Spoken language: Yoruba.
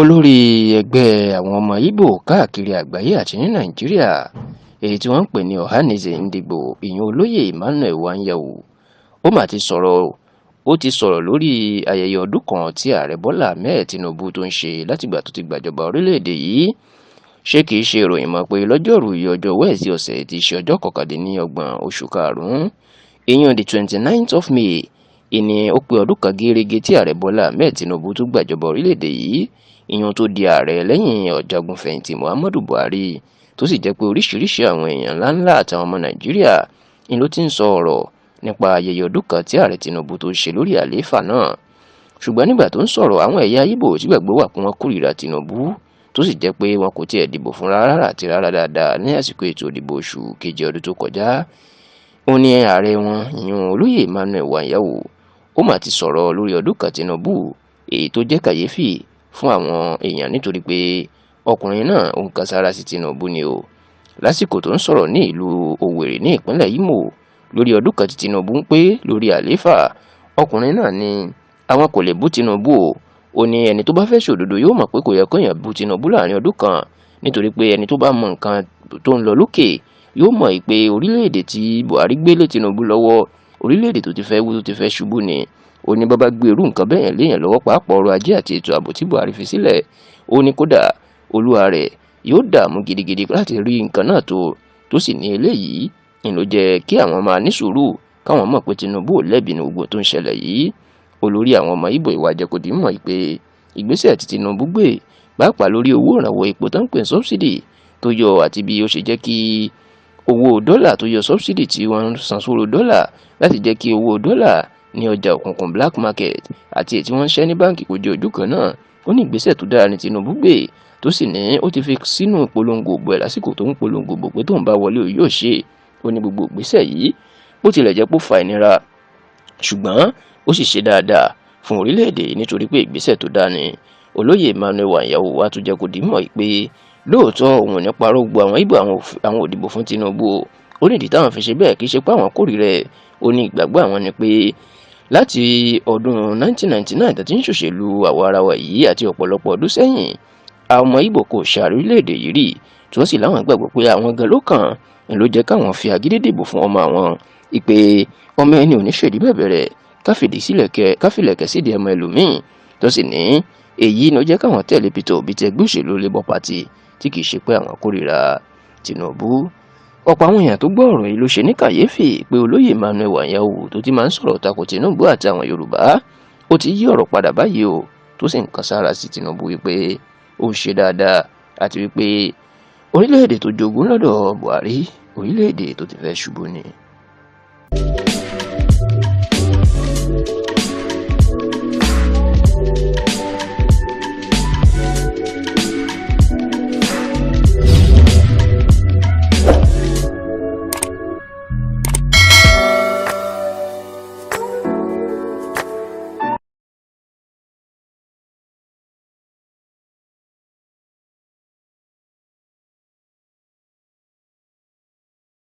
Olórí ẹgbẹ́ àwọn ọmọ Ibo káàkiri àgbáyé àti ní Nàìjíríà, èyí tí wọ́n ń pè ní Ohanaeze Ndigbo, ìyẹn Olóyè Emmanuel Iwuanyanwu, ó mà ti sọ̀rọ̀. Ó ti sọ̀rọ̀ lórí ayẹyẹ ọdún kan tí Ààrẹ Bọ́lá Ahmed Tinubu tó ń ṣe látìgbà tó ti gbàjọba orílẹ̀-èdè yìí. Ṣé kìí ṣe ìròyìn mọ́ pé lọ́jọ́rùú ọjọ́ Wẹ́ẹ̀sì ọ̀sẹ̀ tí í ṣe ọjọ́ 29 oṣù karùn-ún, ìyẹn the 29th of May, ìní ó pé ọdún kan gẹ́rẹ́gẹ́ tí Ààrẹ Bọ́lá Ahmed Tinubu tó gbàjọba orílẹ̀-èdè yìí, ìyẹn tó di ààrẹ lẹ́yìn ọ̀jagun-fẹ̀yìntì Muhammadu Buhari, tó sì jẹ́ pé oríṣiríṣi àwọn èèyàn ńláńlá àtàwọn ọmọ Nàìjíríà ni ló ti ń sọ ọ̀rọ̀ nípa ayẹyẹ ọdún kan tí Ààrẹ Tinubu tó ṣe lórí àlééfà náà. Ṣùgbọ́n nígbà tó ń sọ̀rọ̀, àwọn ẹ̀yà Ìgbò tí gbàgbọ́ wà pé wọ́n kórìíra Tinubu, tó sì jẹ́ pé wọn kò tiẹ̀ dìbò fún rárá àti rárá dáadáa ní àsìkò ètò ìdìbò oṣù keje ọdún tó kọjá, ó ní ààrẹ wọn, ìyẹn Olóyè Emmanuel Iwuanyanwu, ó mà ti sọ̀rọ̀ lórí ọdún kan Tinubu, èyí tó jẹ́ kàyéfì fún àwọn èèyàn, nítorí pé ọkùnrin náà ó ń kan sára sí Tinubu ni o. Lásìkò tó ń sọ̀rọ̀ ní ìlú Owerri ní ìpínlẹ̀ Imo lórí ọdún kan tí Tinubu ń pé lórí àlééfà, ọkùnrin náà ní àwọn kò lè bú Tinubu o. Ó ní ẹni tó bá fẹ́ ṣòdodo yóò mọ̀ pé kò yẹ kéèyàn bú Tinubu láàrin ọdún kan, nítorí pé ẹni tó bá mọ nǹkan tó ń lọ lókè yóò mọ̀ pé orílẹ̀-èdè tí Buhari gbé lé Tinubu lọ́wọ́, orílẹ̀-èdè tó ti fẹ́ wú, tó ti fẹ́ ṣubú ni. Ó ní bàbá gbé irú nǹkan bẹ́ẹ̀ léèyàn lọ́wọ́, pàápàá ọrọ̀ ajé àti ètò ààbò tí Buhari fi sílẹ̀, ó ní kódà olúwa rẹ̀ yóò dààmú gidigidi láti rí nǹkan náà tó sì ní eléyìí ń ló jẹ́ kí àwọn máa ní sùúrù, káwọn mọ̀ pé Tinubu ò lẹ́bi ní gbogbo tó ń ṣẹlẹ̀ yìí. Olórí àwọn ọmọ Ìgbò ìwà jẹ́ kó di mọ̀ pé ìgbésẹ̀ tí Tinubu gbé, pàápàá lórí owó ìrànwọ́ epo tó ń pè ní subsidy tó yọ, àti bí ó ṣe jẹ́ kí owó dọ́là tó yọ subsidy tí wọ́n ń san sórí dọ́là láti jẹ́ kí owó dọ́là ní ọjà òkùnkùn, black market, àti èyí tí wọ́n ń ṣẹ́ ní báǹkì kò jẹ́ ojú kan náà. Ó ní ìgbésẹ̀ tó dára ní Tinubu gbé, tó sì ní ó ti fi sínú ìpolongo òbò ẹ̀ lásìkò tó ń polongo òbò pé tóun bá wọlé òun yóò ṣe. Ó ní gbogbo ìgbésẹ̀ yìí, bó tilẹ̀ jẹ́ pé ó fa ìnira, ṣùgbọ́n ó sì ṣe dáadáa fún orílẹ̀-èdè, nítorí pé ìgbésẹ̀ tó dáa ni. Olóyè Emmanuel Iwuanyanwu wá tún jẹ́ kó di mọ̀ pé lóòótọ́, òun ò ní parọ́, gbogbo àwọn Ìgbò àwọn ò dìbò fún Tinubu o. Ó ní ìdí táwọn fi ṣe bẹ́ẹ̀, kì í ṣe pé àwọn kórìíra ẹ̀. Ó ní ìgbàgbọ́ àwọn ni pé láti ọdún 1999 tó ti ń ṣòṣèlú àwa ara wa yìí àti ọ̀pọ̀lọpọ̀ ọdún sẹ́yìn, àwọn ọmọ Ìgbò kò ṣàárẹ̀ orílẹ̀-èdè yìí rí, tí wọ́n sì láwọn gbàgbọ́ pé àwọn gan ló kàn ń ló jẹ́ káwọn fi agídí dìbò fún ọmọ àwọn, ìpè ọmọ ẹni ò ní ṣèdí bẹ̀bẹ̀rẹ̀ káfílẹ̀kẹ̀ sídìí ọmọ ẹlòmíín, tó sì ní èyí ló jẹ́ káwọn tẹ̀lé Peter Obi ti ẹgbẹ́ òṣèlú Labour Party, tí kì í ṣe pé àwọn kórìíra Tinubu. Ọ̀pọ̀ àwọn èèyàn tó gbọ́ ọ̀rọ̀ yìí ló ṣe ní kàyéfì pé Olóyè Emmanuel Iwuanyanwu, tó ti máa ń sọ̀rọ̀ tako Tinubu àti àwọn Yorùbá, ó ti yí ọ̀rọ̀ padà báyìí o, tó sì ń kan sára sí Tinubu wípé ó ń ṣe dáadáa, àti wípé orílẹ̀-èdè tó jogún lọ́dọ̀ Buhari, orílẹ̀-èdè tó ti fẹ́ ṣubú ni.